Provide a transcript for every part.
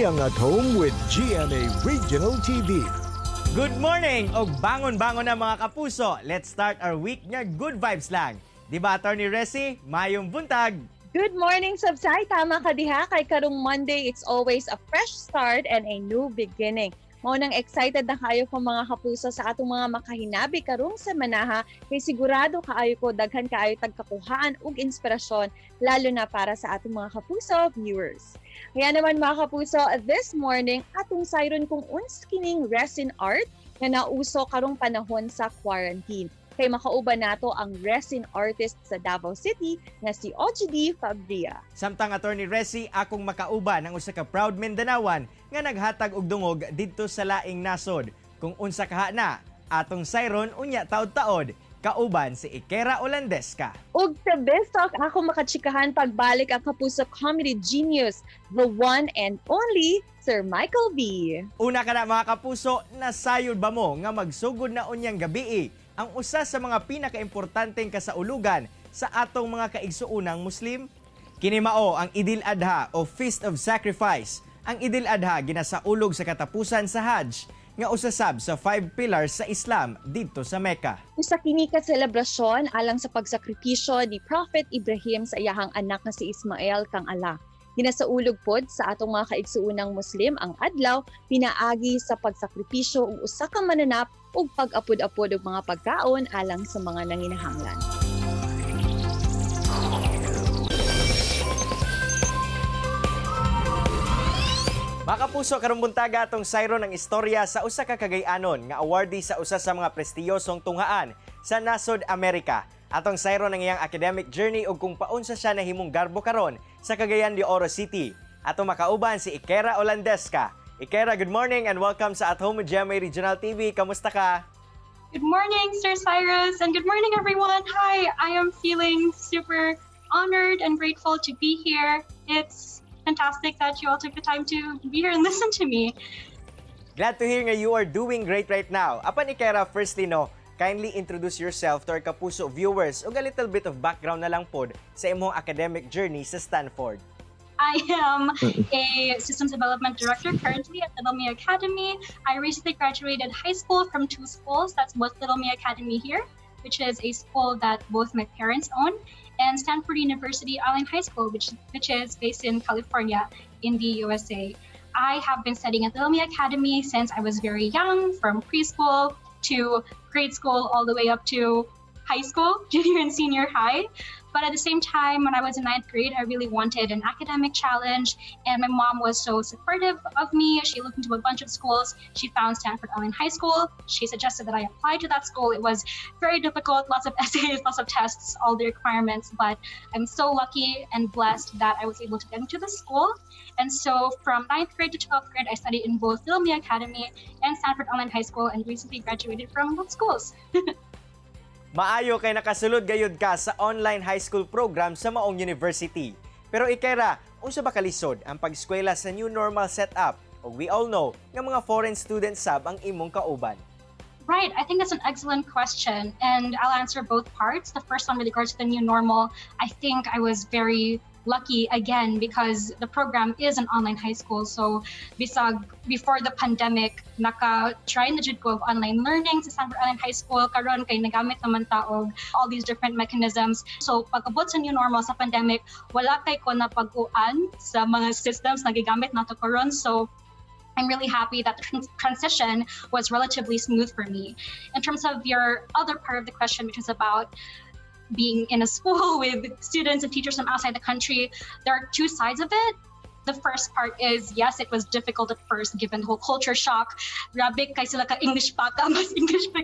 Kini ang At Home with GMA Regional TV. Good morning og bangon-bangon na, mga kapuso. Let's start our week nga good vibes lang. Di ba, Attorney Resi? Mayong buntag. Good morning, Sabsay. Tama ka diha kay karong Monday, it's always a fresh start and a new beginning. Mao nang excited na kaayo ko, mga kapuso, sa atong mga makahinabi karong semanaha kay sigurado kaayo ko daghan kaayo tagkakuhaan ug inspirasyon, lalo na para sa atong mga kapuso viewers. Kaya naman, mga kapuso, this morning atong sayron kung unsa kining resin art nga nauso karong panahon sa quarantine. Kay makauban nato ang resin artist sa Davao City nga si OGD Fabria. Samtang, Attorney Resi, akong makauban ang usa ka proud Mindanaoan nga naghatag og dungog didto sa laing nasod. Kung unsa kaha na, atong sayron unya taod-taod, kauban si Ikera Olandesca. Ug sa Best Talk, ako makatsikahan pagbalik ang kapuso comedy genius, the one and only Sir Michael V. Una ka na, mga kapuso, nasayod ba mo nga magsugod na unyang gabii ang usa sa mga pinakaimportanteng kasaulugan sa atong mga kaigsuunang Muslim? Kini mao ang Idil Adha o Feast of Sacrifice. Ang Idil Adha ginasaulog sa katapusan sa Hajj nga usa sab sa five pillars sa Islam didto sa Mecca. Usa kini ka selebrasyon alang sa pagsakripisyo ni Prophet Ibrahim sa iyahang anak nga si Ismael kang Allah. Ginasaulog pod sa atong mga kaigsuunang Muslim ang adlaw pinaagi sa pagsakripisyo og usa ka mananap ug pag-apod-apod og mga pagkaon alang sa mga nanginahanglan. Mga kapuso, karong buntaga atong sayron ang istorya sa usa ka Cagayanon nga awardee sa usa sa mga prestiyosong tunghaan sa nasod Amerika. Atong sayron ang iyang academic journey ug kung paunsa siya nahimong garbo karon sa Cagayan de Oro City. Atong makauban si Ikera Olandesca. Ikera, good morning and welcome sa At Home with GMA Regional TV. Kamusta ka? Good morning, Sir Cyrus, and good morning, everyone. Hi, I am feeling super honored and grateful to be here. It's fantastic that you all took the time to be here and listen to me. Glad to hear nga you are doing great right now. Apan Ikera, firstly no, kindly introduce yourself to our kapuso viewers ug a little bit of background na lang pod sa imong academic journey sa Stanford. I am a systems development director currently at Little Me Academy. I recently graduated high school from two schools. That's both Little Me Academy here, which is a school that both my parents own, and Stanford University Online High School, which is based in California in the USA. I have been studying at Little Me Academy since I was very young, from preschool to grade school, all the way up to high school, junior and senior high. But at the same time, when I was in ninth grade, I really wanted an academic challenge, and my mom was so supportive of me. She looked into a bunch of schools. She found Stanford Online High School. She suggested that I apply to that school. It was very difficult, lots of essays, lots of tests, all the requirements. But I'm so lucky and blessed that I was able to get into the school. And so from ninth grade to 12th grade, I studied in both Little Me Academy and Stanford Online High School and recently graduated from both schools. Maayo kay nakasulod gayud ka sa online high school program sa maong university. Pero Ikera, unsa ba kalisod ang pag-eskwela sa new normal setup? Ug we all know nga mga foreign students sab ang imong kauban. Right. I think that's an excellent question. And I'll answer both parts. The first one with regards to the new normal, I think I was very lucky again because the program is an online high school. So bisag before the pandemic, naka-try na jud ko of online learning sa Stanford Online High School. Karon kay nagamit naman ta og all these different mechanisms. So pag-abot sa new normal sa pandemic, wala kay ko napag-uan sa mga systems na gigamit nato karon. So I'm really happy that the transition was relatively smooth for me. In terms of your other part of the question, which is about being in a school with students and teachers from outside the country, there are two sides of it. The first part is, yes, it was difficult at first given the whole culture shock. Grabe kay sila ka English pa ka, mas English pa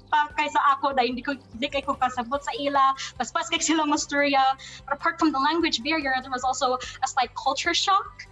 pa kaysa ako dahil hindi kay ko kasabot sa ila, paspas kay sila masturya. But apart from the language barrier, there was also a slight culture shock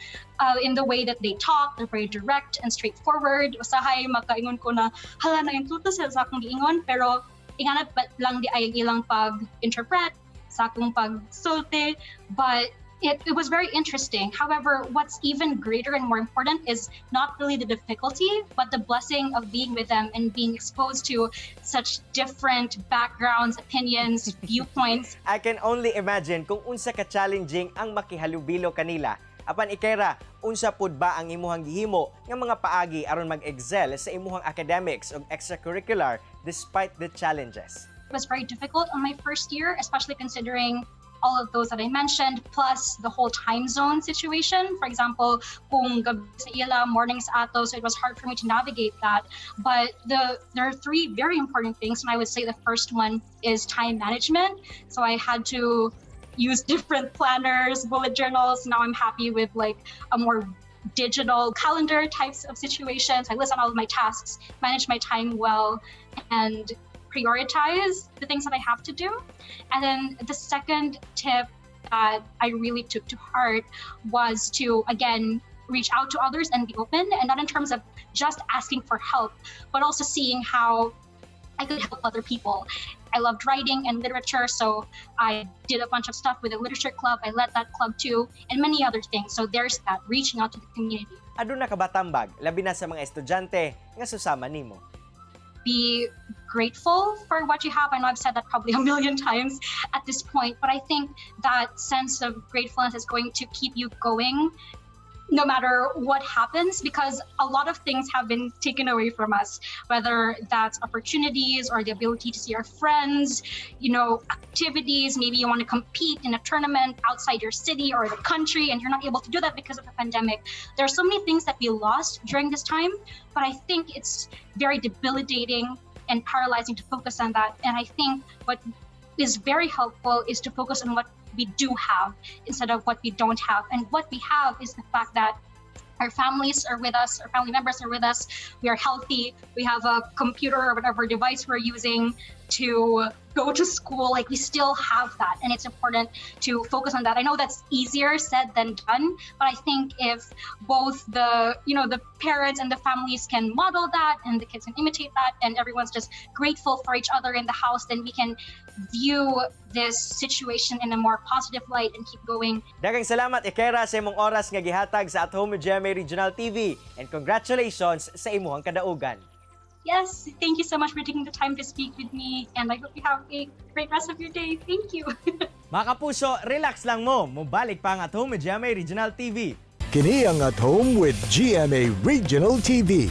in the way that they talk. They're very direct and straightforward. Usahay makaingon ko na, "Hala, na sila sa akong giingon," pero ingana lang diay ang ilang pag-interpret sa akong pagsulti. But it was very interesting. However, what's even greater and more important is not really the difficulty, but the blessing of being with them and being exposed to such different backgrounds, opinions, viewpoints. I can only imagine kung unsa ka challenging ang makihalubilo kanila. Apan Ikaira, unsa pud ba ang imuhang gihimo nga mga paagi aron mag-excel sa imuhang academics ug extracurricular despite the challenges? It was very difficult on my first year, especially considering all of those that I mentioned, plus the whole time zone situation. For example, kung gabi sa ila, morning sa ato, so it was hard for me to navigate that. But there are three very important things, and I would say the first one is time management. So I had to use different planners, bullet journals. Now I'm happy with, like, a more digital calendar types of situations. I list out all of my tasks, manage my time well, and prioritize the things that I have to do. And then the second tip that I really took to heart was to, again, reach out to others and be open, and not in terms of just asking for help, but also seeing how I could help other people. I loved writing and literature, so I did a bunch of stuff with the literature club. I led that club too, and many other things. So there's that, reaching out to the community. Aduna ka ba tambag labi na sa mga estudyante nga susama nimo? Be grateful for what you have. I know I've said that probably a million times at this point, but I think that sense of gratefulness is going to keep you going no matter what happens, because a lot of things have been taken away from us, whether that's opportunities or the ability to see our friends, activities. Maybe you want to compete in a tournament outside your city or the country, and you're not able to do that because of the pandemic. There are so many things that we lost during this time, but I think it's very debilitating and paralyzing to focus on that. And I think what is very helpful is to focus on what we do have instead of what we don't have. And what we have is the fact that our families are with us, our family members are with us, we are healthy, we have a computer or whatever device we're using to go to school. Like, we still have that, and it's important to focus on that. I know that's easier said than done, but I think if both the you know the parents and the families can model that, and the kids can imitate that, and everyone's just grateful for each other in the house, then we can view this situation in a more positive light and keep going. Daghang salamat, Ikaira, sa imong oras nga gihatag sa At Home with GMA Regional TV and congratulations sa imuhang kadaugan. Yes, thank you so much for taking the time to speak with me, and I hope you have a great rest of your day. Thank you. Mga kapuso, relax lang mo. Mubalik pa ang At Home with GMA Regional TV. Kini ang At Home with GMA Regional TV.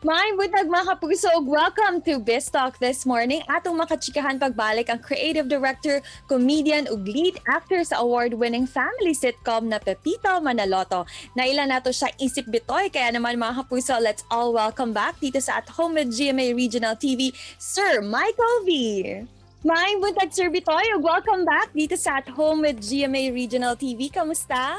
Maayong buntag, mga kapuso, ug welcome to Biz Talk this morning. Atong makachikahan pagbalik ang creative director, comedian ug lead actor sa award-winning family sitcom na Pepito Manaloto. Naila nato siya isip Bitoy, kaya naman, mga kapuso, let's all welcome back dito sa At Home with GMA Regional TV, Sir Michael V. Maayong buntag, Sir Bitoy, ug welcome back dito sa At Home with GMA Regional TV. Kamusta?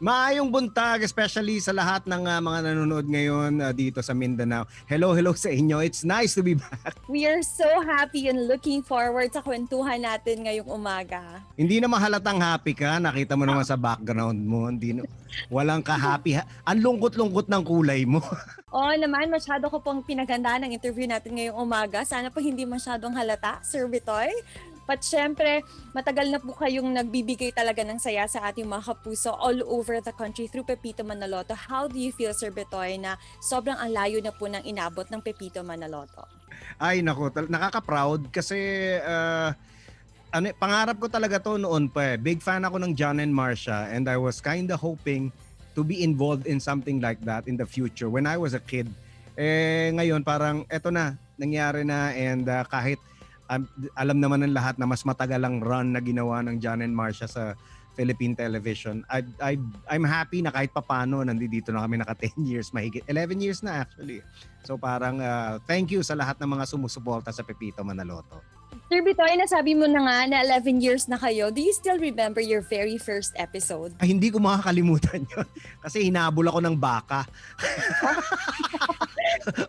Maayong buntag, especially sa lahat ng mga nanonood ngayon dito sa Mindanao. Hello, hello sa inyo. It's nice to be back. We are so happy and looking forward sa kwentuhan natin ngayong umaga. Hindi na mahalatang happy ka. Nakita mo naman sa background mo. Hindi na, walang ka-happy. Ang lungkot-lungkot ng kulay mo. Oo naman, masyado ko pong pinagandaan ang interview natin ngayong umaga. Sana po hindi masyadong halata, Sir Bitoy. But syempre, matagal na po kayong nagbibigay talaga ng saya sa ating mga kapuso all over the country through Pepito Manaloto. How do you feel, Sir Bitoy, na sobrang ang layo na po ng inabot ng Pepito Manaloto? Ay nako, nakaka-proud kasi ano, pangarap ko talaga to noon pa eh. Big fan ako ng John and Marcia, and I was kinda hoping to be involved in something like that in the future when I was a kid. Eh ngayon, parang eto na, nangyari na, and kahit alam naman ng lahat na mas matagal ang run na ginawa ng John and Marcia sa Philippine television. I'm happy na kahit papano nandito na kami, naka 10 years mahigit. 11 years na actually. So parang thank you sa lahat ng mga sumusuporta sa Pepito Manaloto. Sir Bitoy, nasabi mo na nga na 11 years na kayo. Do you still remember your very first episode? Ay, hindi ko makakalimutan yun. Kasi hinabol ako ng baka.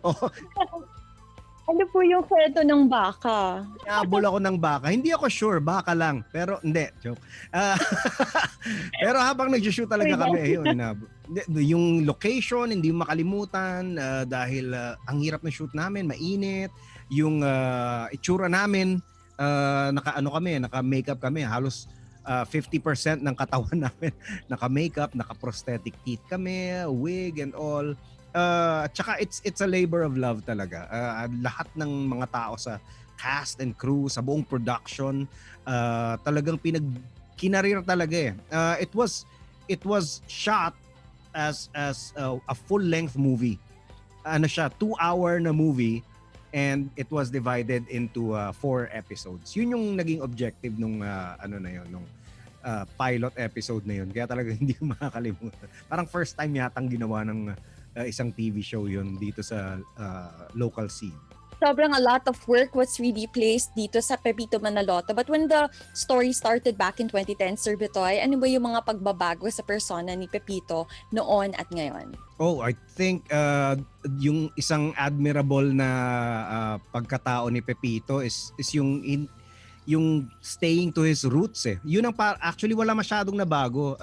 Oh. Ano po yung kwento ng baka? Hinabol ako ng baka. Hindi ako sure, baka lang. Pero hindi, joke. Pero habang nag-shoot talaga kami, ayun, hinabol. Hindi, yung location, hindi mo makalimutan dahil ang hirap ng shoot namin, mainit. Yung itsura namin, naka-ano kami, naka-makeup kami, halos 50% ng katawan namin naka-makeup, naka-prosthetic teeth kami, wig and all. At saka it's a labor of love talaga. Lahat ng mga tao sa cast and crew, sa buong production. Talagang pinag kinarir talaga eh. It was shot as a full-length movie. Ano siya, 2-hour na movie and it was divided into four episodes. Yun yung naging objective nung ano na yun, nung pilot episode na yun. Kaya talaga hindi ko makakalimutan. Parang first time yatang ginawa ng isang TV show yun dito sa local scene. Sobrang a lot of work was really placed dito sa Pepito Manaloto. But when the story started back in 2010, Sir Bitoy, ano ba yung mga pagbabago sa persona ni Pepito noon at ngayon? Oh, I think yung isang admirable na pagkatao ni Pepito is yung staying to his roots eh. Yun ang actually wala masyadong nabago.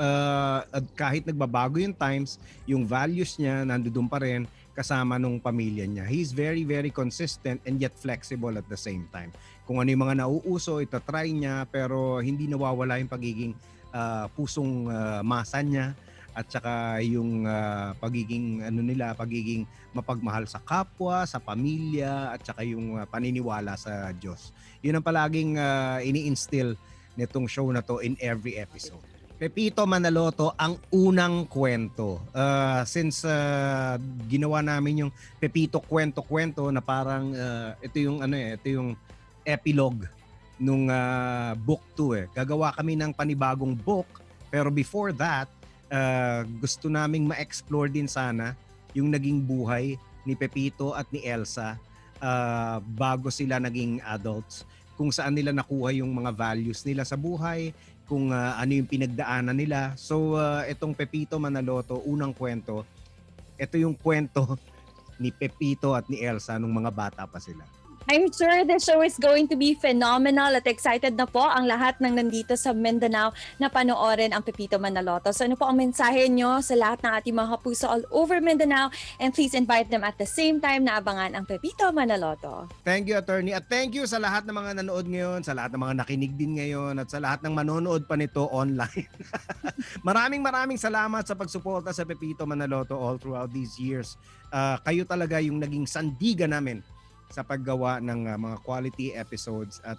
At kahit nagbabago yung times, yung values niya nandoon pa rin kasama nung pamilya niya. He's very, very consistent and yet flexible at the same time. Kung ano yung mga nauuso, itatry niya, pero hindi nawawala yung pagiging pusong masa niya at saka yung pagiging ano nila, pagiging mapagmahal sa kapwa, sa pamilya, at saka yung paniniwala sa Diyos. Yun ang palaging ini-instill nitong show na to in every episode. Pepito Manaloto, ang unang kwento. Since ginawa namin yung Pepito Kwento-Kwento na parang ito yung ano eh, ito yung epilogue nung book 2 eh. Gagawa kami ng panibagong book, pero before that, gusto naming ma-explore din sana yung naging buhay ni Pepito at ni Elsa bago sila naging adults, kung saan nila nakuha yung mga values nila sa buhay, kung ano yung pinagdaanan nila. So itong Pepito Manaloto, unang kwento, ito yung kwento ni Pepito at ni Elsa nung mga bata pa sila. I'm sure the show is going to be phenomenal at excited na po ang lahat ng nandito sa Mindanao na panoorin ang Pepito Manaloto. So ano po ang mensahe nyo sa lahat ng ating mga kapuso all over Mindanao, and please invite them at the same time na abangan ang Pepito Manaloto? Thank you, attorney. At thank you sa lahat ng mga nanood ngayon, sa lahat ng mga nakinig din ngayon, at sa lahat ng manonood pa nito online. Maraming maraming salamat sa pagsuporta sa Pepito Manaloto all throughout these years. Kayo talaga yung naging sandigan namin sa paggawa ng mga quality episodes at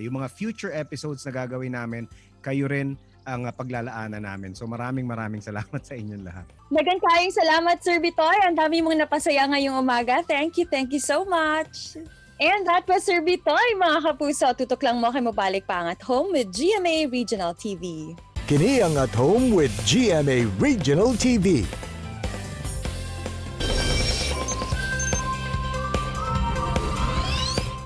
yung mga future episodes na gagawin namin, kayo rin ang paglalaanan namin. So maraming maraming salamat sa inyong lahat. Dagan kayong salamat, Sir Bitoy. Ang dami mong napasaya ngayong umaga. Thank you so much. And that was Sir Bitoy, mga kapuso. Tutok lang mo kay mobalik pa ang At Home with GMA Regional TV. Kini ang At Home with GMA Regional TV.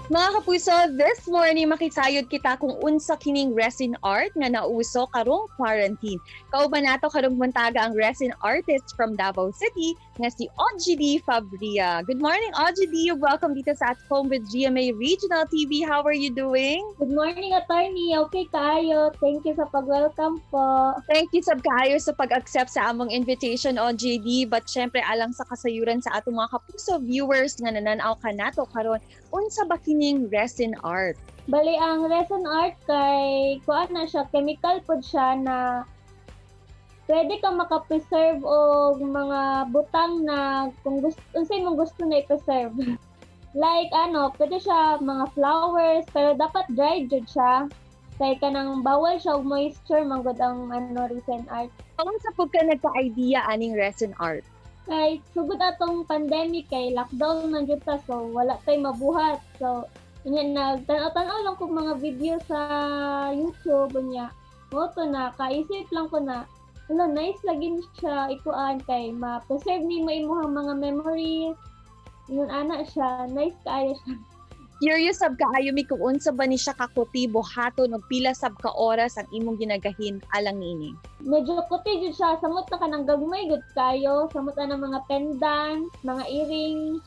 Mga kapuso, this morning makisayod kita kung unsa kining resin art nga nauso karong quarantine. Kauban nato karong buntaga ang resin artist from Davao City nga si OGD Fabria. Good morning, OGD. Welcome dito sa At Home with GMA Regional TV. How are you doing? Good morning, attorney. Okay kaayo. Thank you sa pag-welcome po. Thank you sab kaayo sa pag-accept sa among invitation, OJD. But syempre, alang sa kasayuran sa atong mga kapuso viewers nga nananaw kanato karon, unsa ba kining resin art? Bali, ang resin art kay kuan na siya, chemical pod siya na pwede ka maka-preserve og mga butang na kung gusto, unsay mong gusto na i-preserve. Like ano, pwede siya mga flowers, pero dapat dried jud siya. Kay kanang bawal siya og moisture manggod ang ano, resin art. Unsa pud ka nagka-idea aning resin art? Kay sugod atong pandemic, kay lockdown man jud ta, so wala tay mabuhat. So unya nagtanaw-tanaw lang kog mga video sa YouTube, unya mao to na kaisip lang ko na ano, nice lagi ni siya ikuan kay ma-preserve nimo imong mga memories. Yun ana siya, nice kaayo siya. Curious sab kaayo mi kung unsa ba ni siya kakuti buhaton og pila sab ka oras ang imong ginagahin alang niini. Medyo kuti jud siya, samot na kanang gagmay gud kayo, samot na ng mga pendants, mga earrings.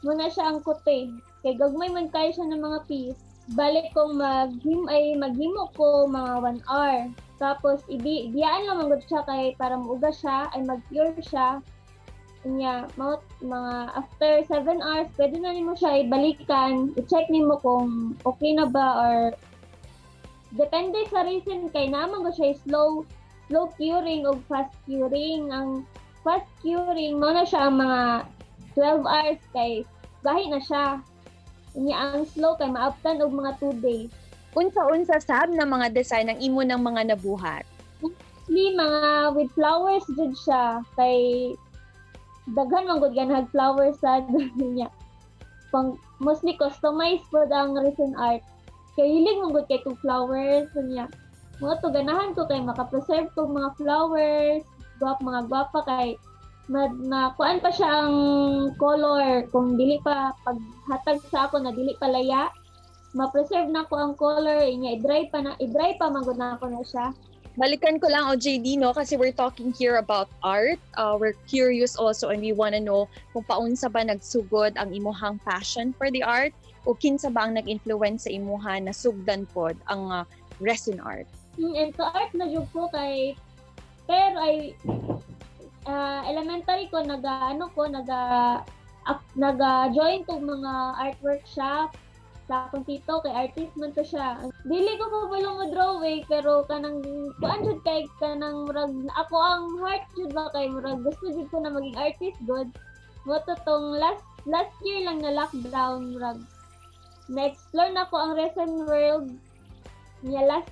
Muna siya ang kuti. Kay gagmay man kayo siya ng mga piece. Balik kong maghim ay maghimo ko mga 1 hour. Tapos ibiyaan lang man gud siya kay para muuga siya, ay mag-cure siya. Unya, mga after 7 hours, pwede na nimo siya ibalikan. I-check nimo kung okay na ba or depende sa resin kay naman ko siya slow slow curing o fast curing. Ang fast curing, mao na siya ang mga 12 hours kay gahi na siya. Unya ang slow kay maabtan og mga 2 days. Unsa-unsa sab na mga design ang imo ng mga nabuhat? Mostly mga with flowers jud siya kay daghan man gud ganahag flowers sa niya. Pang mostly customized pod ang resin art. Kay hilig man gud kay kog flowers niya. Mga to ganahan ko kay maka-preserve kog mga flowers, gwap mga gwapa kay ma kuan pa siya ang color kung dili pa paghatag sa ako na dili pa laya, ma-preserve na ko ang color inya, i-dry pa man gud na ako na siya. Balikan ko lang, OJD, no? Kasi we're talking here about art. We're curious also and we wanna know kung paunsa ba nagsugod ang imuhang passion for the art o kinsa ba ang nag-influence sa imuha na sugdan pod ang resin art. And to art na jud ko kay pero ay elementary ko naga ano ko naga join to mga art workshop sa akong tito kay artist man to siya. Dili ko kabalo mo drawing pero kanang kuan jud kay kanang murag ako ang heart jud ba kay murag gusto jud ko na maging artist gud. Mo to tong last last year lang na lockdown, murag na-explore na ko ang resin world niya. Last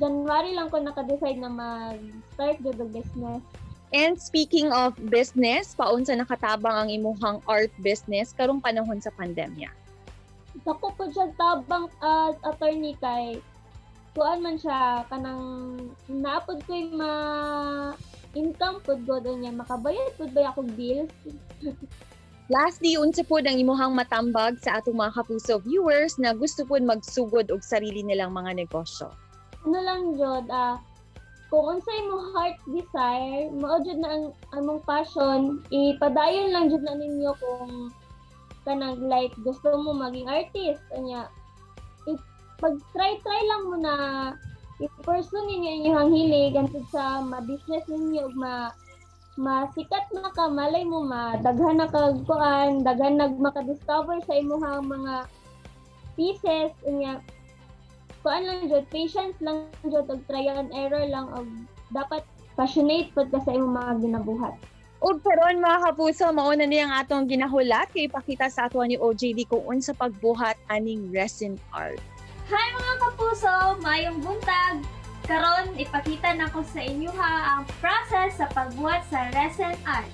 January lang ko naka-decide na mag-start jud og business. And speaking of business, paunsa nakatabang ang imuhang art business karong panahon sa pandemya? Dako po siya tabang as attorney kay kuan man siya kanang naapod ko'y ma income pod god niya, makabayad pod ba akong bills. Lastly, unsa pod ang imuhang matambag sa atong mga kapuso viewers na gusto pod magsugod og sarili nilang mga negosyo? Ano lang jud, kung unsay mo heart desire, mao jud na ang among passion, ipadayon lang jud na ninyo. Kung kanang like gusto mo maging artist unya, pag try try lang mo na i-pursue ninyo inyong hilig hangtod sa ma-business ninyo ug ma masikat na ka. Malay mo madaghan na kag kuan, daghan nag maka-discover sa imuhang mga pieces. Unya kuan lang jud, patience lang jud og trial and error lang og dapat passionate pud ka sa imong mga ginabuhat. Ug karon, mga kapuso, mao na niyang atong ginahulat kay ipakita sa ato ni OJD kung unsa pagbuhat aning resin art. Hi mga kapuso! Mayong buntag! Karon ipakita nako sa inyo ha ang process sa pagbuhat sa resin art.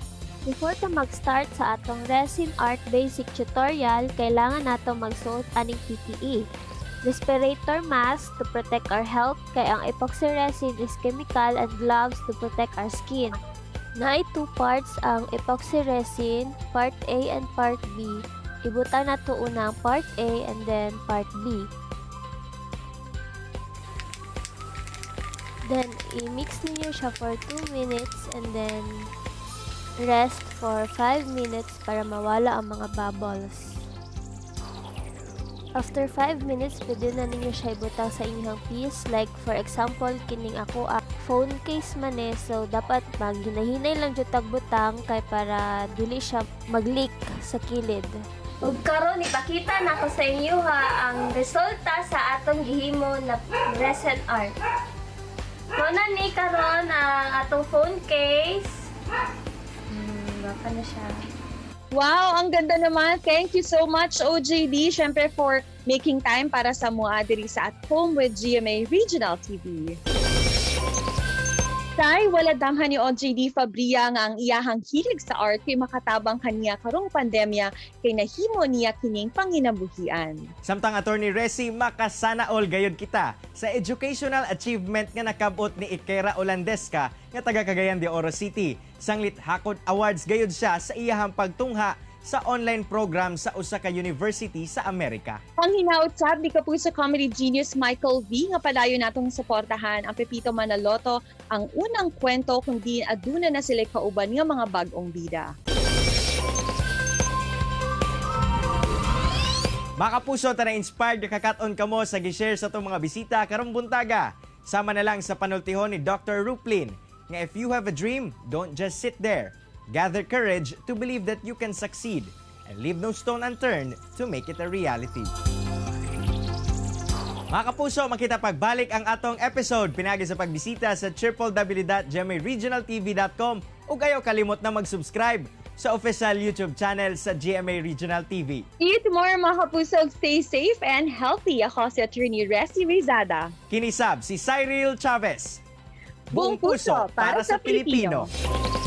Before ta mag-start sa atong resin art basic tutorial, kailangan nato magsuot aning PPE. Respirator mask to protect our health kay ang epoxy resin is chemical and gloves to protect our skin. Naay two parts ang epoxy resin, part A and part B. Ibutang nato una ang part A and then part B. Then, i-mix ninyo siya for 2 minutes and then rest for 5 minutes para mawala ang mga bubbles. After 5 minutes, pwede na ninyo siya ibutang sa inyong piece. Like, for example, kining ako phone case man eh. So, dapat maghinahinay lang jud tagbutang kay para dili siya mag-leak sa kilid. Ug karon ipakita nako sa inyo ha ang resulta sa atong gihimo na resin art. Mao na ni karon ang atong phone case. Baka na siya. Wow, ang ganda naman. Thank you so much, OJD. Syempre for making time para sa mua diri sa At Home with GMA Regional TV. Tay, wala damhan ni OJD Fabria nga ang iyahang hilig sa art kay makatabang kaniya karong pandemya kay nahimo niya kining panginabuhian. Samtang, Attorney Resi, makasana all gayud kita sa educational achievement nga nakabot ni Ikera Olandesca nga taga Cagayan de Oro City. Sanglit hakot awards gayud siya sa iyahang pagtungha sa online program sa usa ka university sa Amerika. Ang hinaut sab ni Kapuso comedy genius Michael V nga padayon natong suportahan ang Pepito Manaloto, ang unang kwento kung di aduna na sila kauban nga mga bag-ong bida. Mga kapuso, tara inspired kakaton kamo sa gi-share sa atong mga bisita karong buntaga. Sama na lang sa panultihon ni Dr. Ruplin nga if you have a dream, don't just sit there. Gather courage to believe that you can succeed and leave no stone unturned to make it a reality. Mga kapuso, makita pagbalik ang atong episode pinagi sa pagbisita sa www.gmaregionaltv.com ug ayaw kalimot na mag-subscribe. sa official YouTube channel sa GMA Regional TV. See you tomorrow, mga kapuso. Stay safe and healthy. Ako si Attorney Resi Rizada. Kini sab si Cyril Chavez. Buong puso para sa Pilipino. Pilipino.